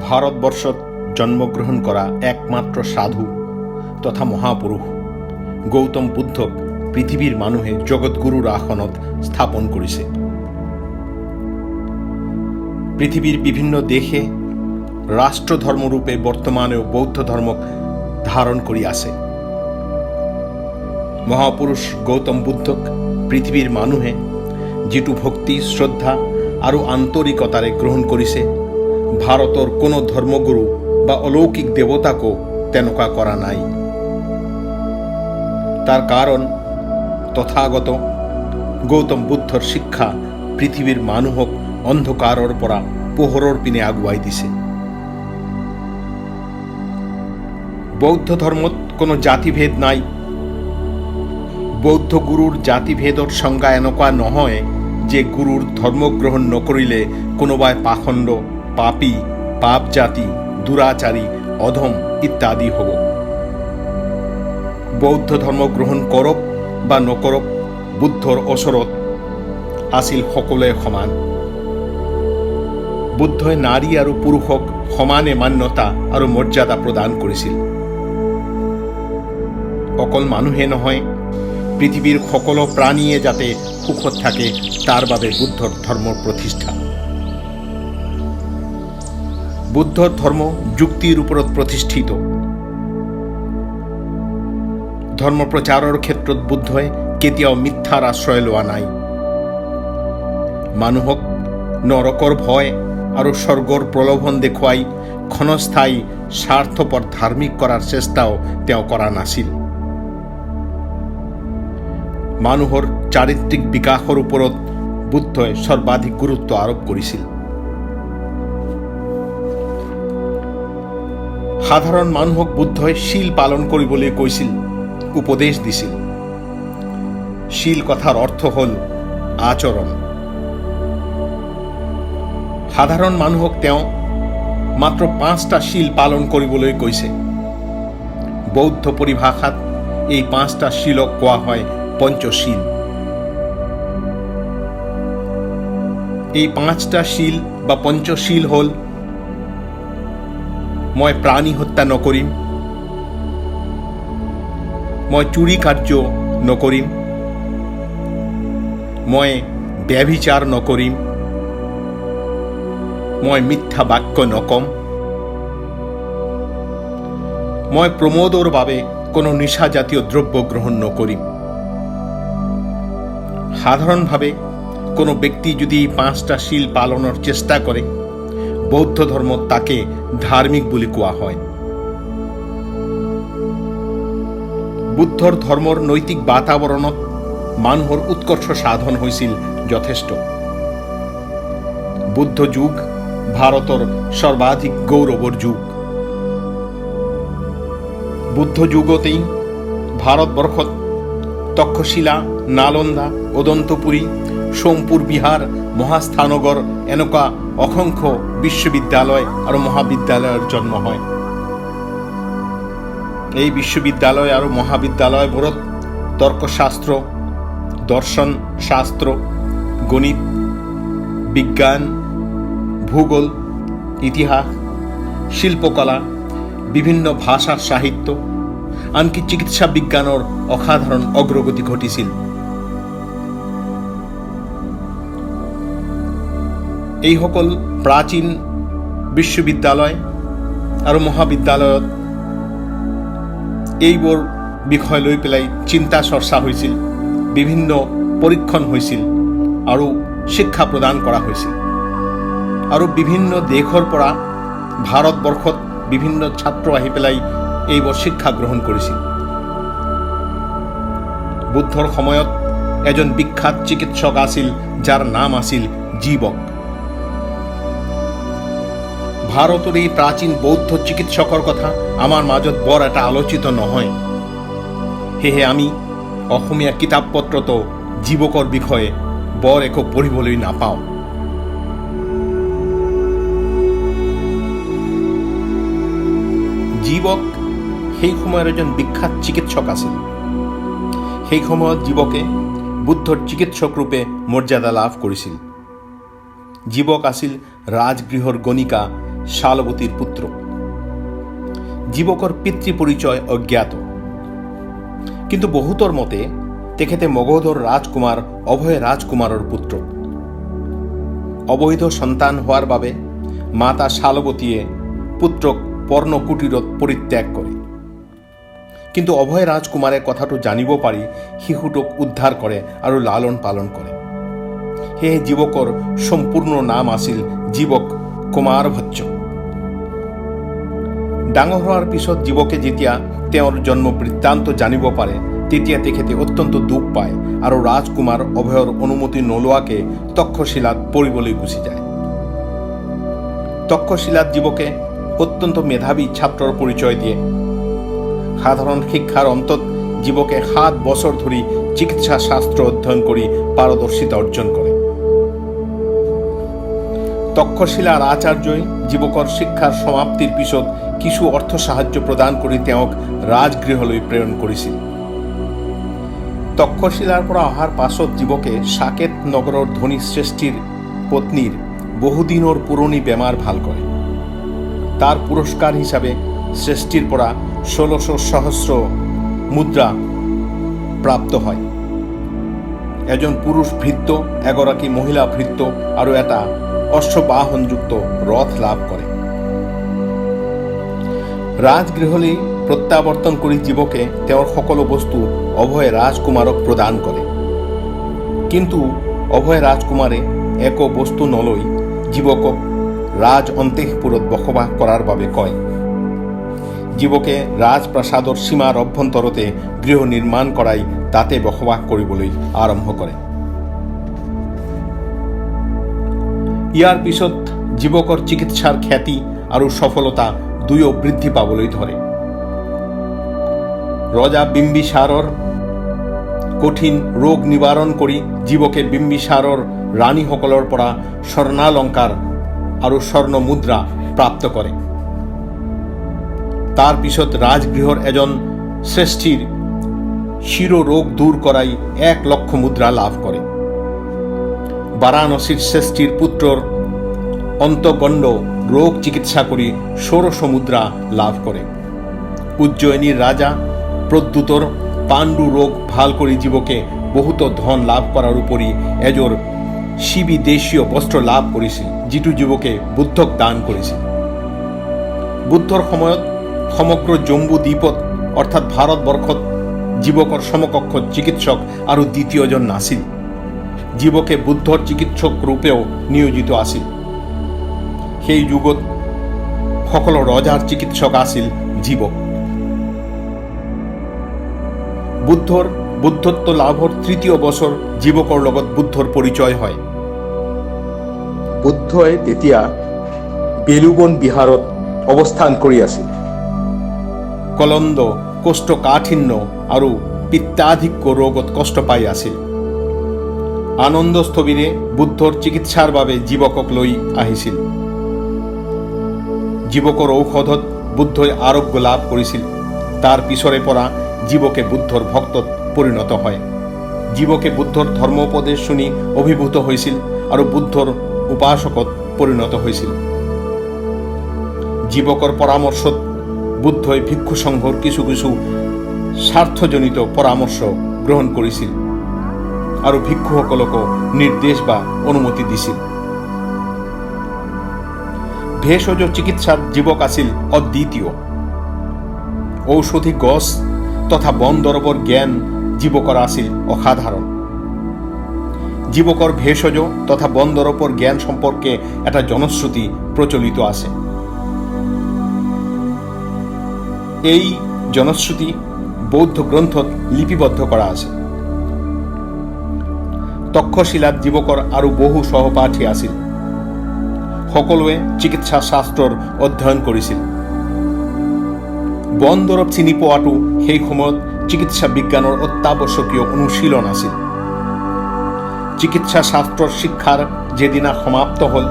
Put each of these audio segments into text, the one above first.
ভাৰতবৰ্ষত জন্মগ্ৰহণ কৰা একমাত্ৰ সাধু তথা মহাপুৰুষ গৌতম বুদ্ধক পৃথিৱীৰ মানুহে জগতগুৰুৰ আসনত স্থাপন কৰিছে। পৃথিৱীৰ বিভিন্ন দেশে ৰাষ্ট্ৰধৰ্মৰূপে বৰ্তমানেও বৌদ্ধ ধৰ্মক ধাৰণ কৰি আছে। মহাপুৰুষ গৌতম বুদ্ধক পৃথিৱীৰ মানুহে যিটো ভক্তি, শ্ৰদ্ধা আৰু আন্তৰিকতাৰে গ্ৰহণ কৰিছে, ভাৰতৰ কোনো ধৰ্মগুৰু বা অলৌকিক দেৱতাকো তেনেকুৱা কৰা নাই। তাৰ কাৰণ তথাগত গৌতম বুদ্ধৰ শিক্ষা পৃথিৱীৰ মানুহক অন্ধকাৰৰ পৰা পোহৰৰ পিনে আগুৱাই দিছে। বৌদ্ধ ধৰ্মত কোনো জাতিভেদ নাই। বৌদ্ধ গুৰুৰ জাতিভেদৰ সংজ্ঞা এনেকুৱা নহয় যে গুৰুৰ ধৰ্ম গ্ৰহণ নকৰিলে কোনোবাই পাখণ্ড, পাপী, পাপ জাতি, দুৰাচাৰী, অধম ইত্যাদি হ'ব। বৌদ্ধ ধৰ্ম গ্ৰহণ কৰক বা নকৰক, বুদ্ধৰ ওচৰত আছিল সকলোৱে সমান। বুদ্ধই নাৰী আৰু পুৰুষক সমানে মান্যতা আৰু মৰ্যাদা প্ৰদান কৰিছিল। অকল মানুহে নহয়, পৃথিৱীৰ সকলো প্ৰাণীয়ে যাতে সুখত থাকে তাৰ বাবে বুদ্ধৰ ধৰ্মৰ প্ৰতিষ্ঠা। বুদ্ধৰ ধৰ্ম যুক্তিৰ ওপৰত প্ৰতিষ্ঠিত। ধৰ্ম প্ৰচাৰৰ ক্ষেত্ৰত বুদ্ধই কেতিয়াও মিথ্যাৰ আশ্ৰয় লোৱা নাই। মানুহক নৰকৰ ভয় আৰু স্বৰ্গৰ প্ৰলোভন দেখুৱাই ক্ষণস্থায়ী স্বাৰ্থপৰ ধাৰ্মিক কৰাৰ চেষ্টাও তেওঁ কৰা নাছিল। মানুহৰ চাৰিত্ৰিক বিকাশৰ ওপৰত বুদ্ধই সৰ্বাধিক গুৰুত্ব আৰোপ কৰিছিল। সাধাৰণ মানুহক বুদ্ধই শীল পালন কৰিবলৈ কৈছিল, উপদেশ দিছিল। শীল কথাৰ অৰ্থ হ'ল আচৰণ। সাধাৰণ মানুহক তেওঁ মাত্ৰ 5টা শীল পালন কৰিবলৈ কৈছে। বৌদ্ধ পৰিভাষাত এই 5টা শীলক কোৱা হয় পঞ্চশীল। এই 5টা শীল বা পঞ্চশীল হ'ল: মই প্ৰাণী হত্যা নকৰিম, মই চুৰি কাৰ্য নকৰিম, মই ব্যভিচাৰ নকৰিম, মই মিথ্যা বাক্য নকম, মই প্ৰমোদৰ বাবে কোনো নিচাজাতীয় দ্ৰব্য গ্ৰহণ নকৰিম। সাধাৰণভাৱে কোনো ব্যক্তি যদি 5টা শীল পালনৰ চেষ্টা কৰে, বৌদ্ধ ধৰ্মত তাকে ধাৰ্মিক বুলি কোৱা হয়। বুদ্ধৰ ধৰ্মৰ নৈতিক বাতাবৰণত মানুহৰ উৎকৰ্ষ সাধন হৈছিল যথেষ্ট। বুদ্ধ যুগ ভাৰতৰ সৰ্বাধিক গৌৰৱৰ যুগ। বুদ্ধ যুগতেই ভাৰতবৰ্ষত তক্ষশিলা, নালন্দা, ওদন্তপুৰী, সোমপুৰ বিহাৰ, মহাস্থানগৰ এনেকুৱা অসংখ্য বিশ্ববিদ্যালয় আৰু মহাবিদ্যালয়ৰ জন্ম হয়। এই বিশ্ববিদ্যালয় আৰু মহাবিদ্যালয়বোৰত তৰ্কশাস্ত্ৰ, দৰ্শন শাস্ত্ৰ, গণিত, বিজ্ঞান, ভূগোল, ইতিহাস, শিল্পকলা, বিভিন্ন ভাষাৰ সাহিত্য, আনকি চিকিৎসা বিজ্ঞানৰ অসাধাৰণ অগ্ৰগতি ঘটিছিল। এইসকল প্ৰাচীন বিশ্ববিদ্যালয় আৰু মহাবিদ্যালয়ত এইবোৰ বিষয় লৈ পেলাই চিন্তা চৰ্চা হৈছিল, বিভিন্ন পৰীক্ষণ হৈছিল আৰু শিক্ষা প্ৰদান কৰা হৈছিল আৰু বিভিন্ন দেশৰ পৰা ভাৰতবৰ্ষত বিভিন্ন ছাত্ৰ আহি পেলাই এইবোৰ শিক্ষা গ্ৰহণ কৰিছিল। বুদ্ধৰ সময়ত এজন বিখ্যাত চিকিৎসক আছিল, যাৰ নাম আছিল জীৱক। ভাৰতৰ এই প্ৰাচীন বৌদ্ধ চিকিৎসকৰ কথা আমাৰ মাজত বৰ এটা আলোচিত নহয়। সেয়েহে আমি অসমীয়া কিতাপ পত্ৰতো জীৱকৰ বিষয়ে বৰ একো পঢ়িবলৈ নাপাওঁ। জীৱক সেই সময়ৰ এজন বিখ্যাত চিকিৎসক আছিল। সেই সময়ত জীৱকে বুদ্ধৰ চিকিৎসক ৰূপে মৰ্যাদা লাভ কৰিছিল। জীৱক আছিল ৰাজগৃহৰ গণিকা শালৱতীৰ পুত্ৰ। জীৱকৰ পিতৃ পৰিচয় অজ্ঞাত, কিন্তু বহুতৰ মতে তেখেতে মগধৰ ৰাজকুমাৰ অভয় ৰাজকুমাৰৰ পুত্ৰ। অবৈধ সন্তান হোৱাৰ বাবে মাতা শালৱতীয়ে পুত্ৰক পৰ্ণকুটীৰত পৰিত্যাগ কৰে। কিন্তু অভয় ৰাজকুমাৰে কথাটো জানিব পাৰি শিশুটোক উদ্ধাৰ কৰে আৰু লালন পালন কৰে। সেয়ে জীৱকৰ সম্পূৰ্ণ নাম আছিল জীৱক কুমাৰভজ্জ। ডাঙৰ হোৱাৰ পিছত জীৱকে যেতিয়া তেওঁৰ জন্ম বৃত্তান্ত জানিব পাৰে, তেতিয়া তেখেতে অত্যন্ত দুখ পায় আৰু ৰাজকুমাৰ অভয়ৰ অনুমতি নোলোৱাকে তক্ষশিলাত পঢ়িবলৈ গুচি যায়। তক্ষশিলাত জীৱকে অত্যন্ত মেধাৱী ছাত্ৰৰ পৰিচয় দিয়ে। সাধাৰণ শিক্ষাৰ অন্তত জীৱকে 7 বছৰ ধৰি চিকিৎসা শাস্ত্ৰ অধ্যয়ন কৰি পাৰদৰ্শিতা অৰ্জন কৰে। তক্ষশিলাৰ আচাৰ্যই জীৱকৰ শিক্ষাৰ সমাপ্তিৰ পিছত কিছু অৰ্থ সাহায্য প্ৰদান কৰি তেওঁক ৰাজগৃহলৈ প্ৰেৰণ কৰিছিল। তক্ষশিলাৰ পৰা অহাৰ পাছত জীৱকে সাকেত নগৰৰ ধনী শ্ৰেষ্ঠীৰ পত্নীৰ বহুদিনৰ পুৰণি বেমাৰ ভাল কৰে। তাৰ পুৰস্কাৰ হিচাপে শ্ৰেষ্ঠীৰ পৰা 16 সহস্ৰ মুদ্ৰা প্ৰাপ্ত হয়। এজন পুৰুষ ভৃত্য, এগৰাকী মহিলা ভৃত্য আৰু এটা অশ্ববাহনযুক্ত ৰথ লাভ কৰে। ৰাজগৃহলৈ প্ৰত্যাৱৰ্তন কৰি জীৱকে তেওঁৰ সকলো বস্তু অভয় ৰাজকুমাৰক প্ৰদান কৰে। কিন্তু অভয় ৰাজকুমাৰে একো বস্তু নলৈ জীৱকক ৰাজ অন্তঃপুৰত বসবাস কৰাৰ বাবে কয়। জীৱকে ৰাজপ্ৰাসাদৰ সীমাৰ অভ্যন্তৰতে গৃহ নিৰ্মাণ কৰাই তাতে বসবাস কৰিবলৈ আৰম্ভ কৰে। ইয়াৰ পিছত জীৱকৰ চিকিৎসাৰ খ্যাতি আৰু সফলতা দুয়ো বৃদ্ধি পাবলৈ ধৰে। ৰজা বিম্বিসাৰৰ কঠিন ৰোগ নিবাৰণ কৰি জীৱকে বিম্বিসাৰৰ ৰাণীসকলৰ পৰা স্বৰ্ণালংকাৰ আৰু স্বৰ্ণ মুদ্ৰা প্ৰাপ্ত কৰে। তাৰ পিছত ৰাজগৃহৰ এজন শ্ৰেষ্ঠীৰ শিৰোৰোগ দূৰ কৰাই 1 লক্ষ মুদ্ৰা লাভ কৰে। বাৰাণসীৰ শ্ৰেষ্ঠীৰ পুত্ৰৰ অন্তগণ্ড ৰোগ চিকিৎসা কৰি 16 মুদ্ৰা লাভ কৰে। উজ্জয়িনীৰ ৰাজা প্ৰদ্যুতৰ পাণ্ডু ৰোগ ভাল কৰি জীৱকে বহুতো ধন লাভ কৰাৰ উপৰি এযোৰ শিৱী দেশীয় বস্ত্ৰ লাভ কৰিছিল, যিটো জীৱকে বুদ্ধক দান কৰিছিল। বুদ্ধৰ সময়ত সমগ্ৰ জম্বু দ্বীপত অৰ্থাৎ ভাৰতবৰ্ষত জীৱকৰ সমকক্ষ চিকিৎসক আৰু দ্বিতীয়জন নাছিল। জীৱকে বুদ্ধৰ চিকিৎসক ৰূপেও নিয়োজিত আছিল। সেই যুগত সকলো ৰজাৰ চিকিৎসক আছিল জীৱক। বুদ্ধৰ বুদ্ধত্ব লাভৰ তৃতীয় বছৰ জীৱকৰ লগত বুদ্ধৰ পৰিচয় হয়। বুদ্ধই তেতিয়া বেলুবন বিহাৰত অৱস্থান কৰি আছিল। কলন্দ, কোষ্ঠকাঠিন্য আৰু পিত্তাধিক্য ৰোগত কষ্ট পাই আছিল। আনন্দ স্থবিৰে বুদ্ধৰ চিকিৎসাৰ বাবে জীৱকক লৈ আহিছিল। জীৱকৰ ঔষধত বুদ্ধই আৰোগ্য লাভ কৰিছিল। তাৰ পিছৰে পৰা জীৱকে বুদ্ধৰ ভক্তত পৰিণত হয়। জীৱকে বুদ্ধৰ ধৰ্মোপদেশ শুনি অভিভূত হৈছিল আৰু বুদ্ধৰ উপাসকত পৰিণত হৈছিল। জীৱকৰ পৰামৰ্শত বুদ্ধই ভিক্ষু সংঘৰ কিছু কিছু স্বাৰ্থজনিত পৰামৰ্শ গ্ৰহণ কৰিছিল আৰু ভিক্ষুসকলকো নিৰ্দেশ বা অনুমতি দিছিল। ভেষজ চিকিৎসাত জীৱক আছিল অদ্বিতীয়। ঔষধি গছ তথা বন দৰৱৰ জ্ঞান জীৱকৰ আছিল অসাধাৰণ। জীৱকৰ ভেষজ তথা বন দৰৱৰ জ্ঞান সম্পৰ্কে এটা জনশ্ৰুতি প্ৰচলিত আছে। এই জনশ্ৰুতি বৌদ্ধ গ্ৰন্থত লিপিবদ্ধ কৰা আছে। তক্ষশিলাত জীৱকৰ আৰু বহু সহপাঠী আছিল। সকলোৱে চিকিৎসা শাস্ত্ৰৰ অধ্যয়ন কৰিছিল। বন দৰৱ চিনি পোৱাটো সেই সময়ত চিকিৎসা বিজ্ঞানৰ অত্যাৱশ্যকীয় অনুশীলন আছিল। চিকিৎসা শাস্ত্ৰৰ শিক্ষাৰ যেদিনা সমাপ্ত হ'ল,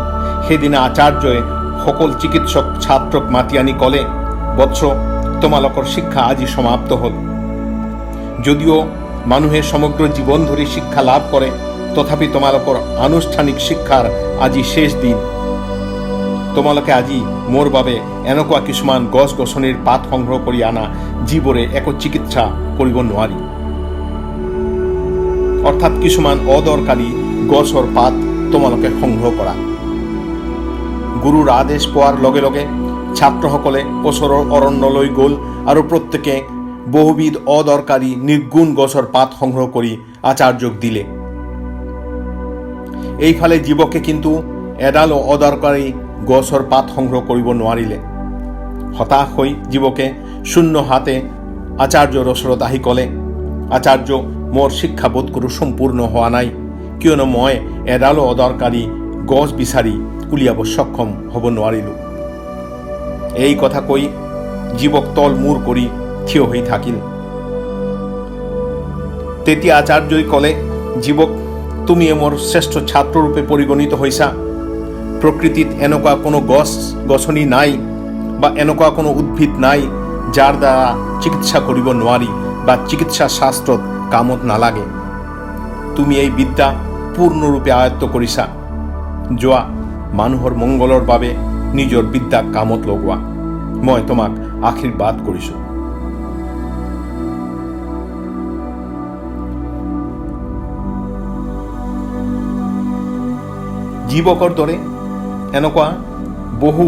সেইদিনা আচাৰ্যই সকল চিকিৎসক ছাত্ৰক মাতি আনি ক'লে, বৎস, তোমালোকৰ শিক্ষা আজি সমাপ্ত হ'ল। যদিও মানুহে সমগ্ৰ জীৱন ধৰি শিক্ষা লাভ কৰে, তথাপি তোমালোকৰ আনুষ্ঠানিক শিক্ষাৰ আজি শেষ দিন। তোমালোকে আজি মোৰ বাবে এনেকুৱা কিছুমান গছ গছনিৰ পাত সংগ্ৰহ কৰি আনা, যিবোৰে একো চিকিৎসা কৰিব নোৱাৰি। অৰ্থাৎ কিছুমান অদৰকাৰী গছৰ পাত তোমালোকে সংগ্ৰহ কৰা। গুৰুৰ আদেশ পোৱাৰ লগে লগে ছাত্ৰসকলে ওচৰৰ অৰণ্যলৈ গ'ল আৰু প্ৰত্যেকে বহুবিধ অদৰকাৰী নিৰ্গুণ গছৰ পাত সংগ্ৰহ কৰি আচাৰ্যক দিলে। এইফালে জীৱকে কিন্তু এডালো অদৰকাৰী গছৰ পাত সংগ্ৰহ কৰিব নোৱাৰিলে। হতাশ হৈ জীৱকে শূন্য হাতে আচাৰ্যৰ ওচৰত আহি ক'লে, আচাৰ্য, মোৰ শিক্ষা বোধ কৰোঁ সম্পূৰ্ণ হোৱা নাই, কিয়নো মই এডালো অদৰকাৰী গছ বিচাৰি উলিয়াব সক্ষম হ'ব নোৱাৰিলোঁ। এই কথা কৈ জীৱক তল মূৰ কৰি থিয় হৈ থাকিল। তেতিয়া আচাৰ্যই ক'লে, জীৱক, তুমি মোৰ শ্ৰেষ্ঠ ছাত্ৰৰূপে পৰিগণিত হৈছা। প্ৰকৃতিত এনেকুৱা কোনো গছ গছনি নাই বা এনেকুৱা কোনো উদ্ভিদ নাই, যাৰ দ্বাৰা চিকিৎসা কৰিব নোৱাৰি বা চিকিৎসা শাস্ত্ৰত কামত নালাগে। তুমি এই বিদ্যা পূৰ্ণৰূপে আয়ত্ত কৰিছা। যোৱা, মানুহৰ মংগলৰ বাবে নিজৰ বিদ্যাক কামত লগোৱা। মই তোমাক আশীৰ্বাদ কৰিছোঁ। জীৱকৰ দৰে এনেকুৱা বহু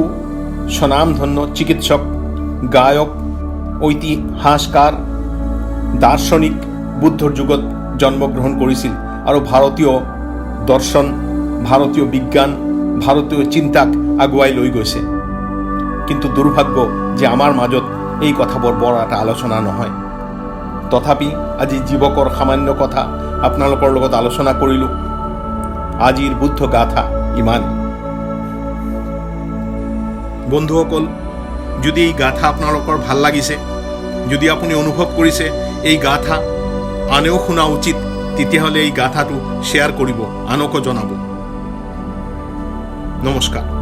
স্বনামধন্য চিকিৎসক, গায়ক, ঐতিহাসকাৰ, দাৰ্শনিক বুদ্ধৰ যুগত জন্মগ্ৰহণ কৰিছিল আৰু ভাৰতীয় দৰ্শন, ভাৰতীয় বিজ্ঞান, ভাৰতীয় চিন্তাক আগুৱাই লৈ গৈছে। কিন্তু দুৰ্ভাগ্য যে আমাৰ মাজত এই কথাবোৰ বৰ এটা আলোচনা নহয়। তথাপি আজি জীৱকৰ সামান্য কথা আপোনালোকৰ লগত আলোচনা কৰিলোঁ। আজিৰ বুদ্ধ গাথা ইমান। বন্ধুসকল, যদি এই গাথা আপোনালোকৰ ভাল লাগিছে, যদি আপুনি অনুভৱ কৰিছে এই গাথা আনেও শুনা উচিত, তেতিয়াহ'লে এই গাথাটো শ্বেয়াৰ কৰিব, আনকো জনাব। নমস্কাৰ।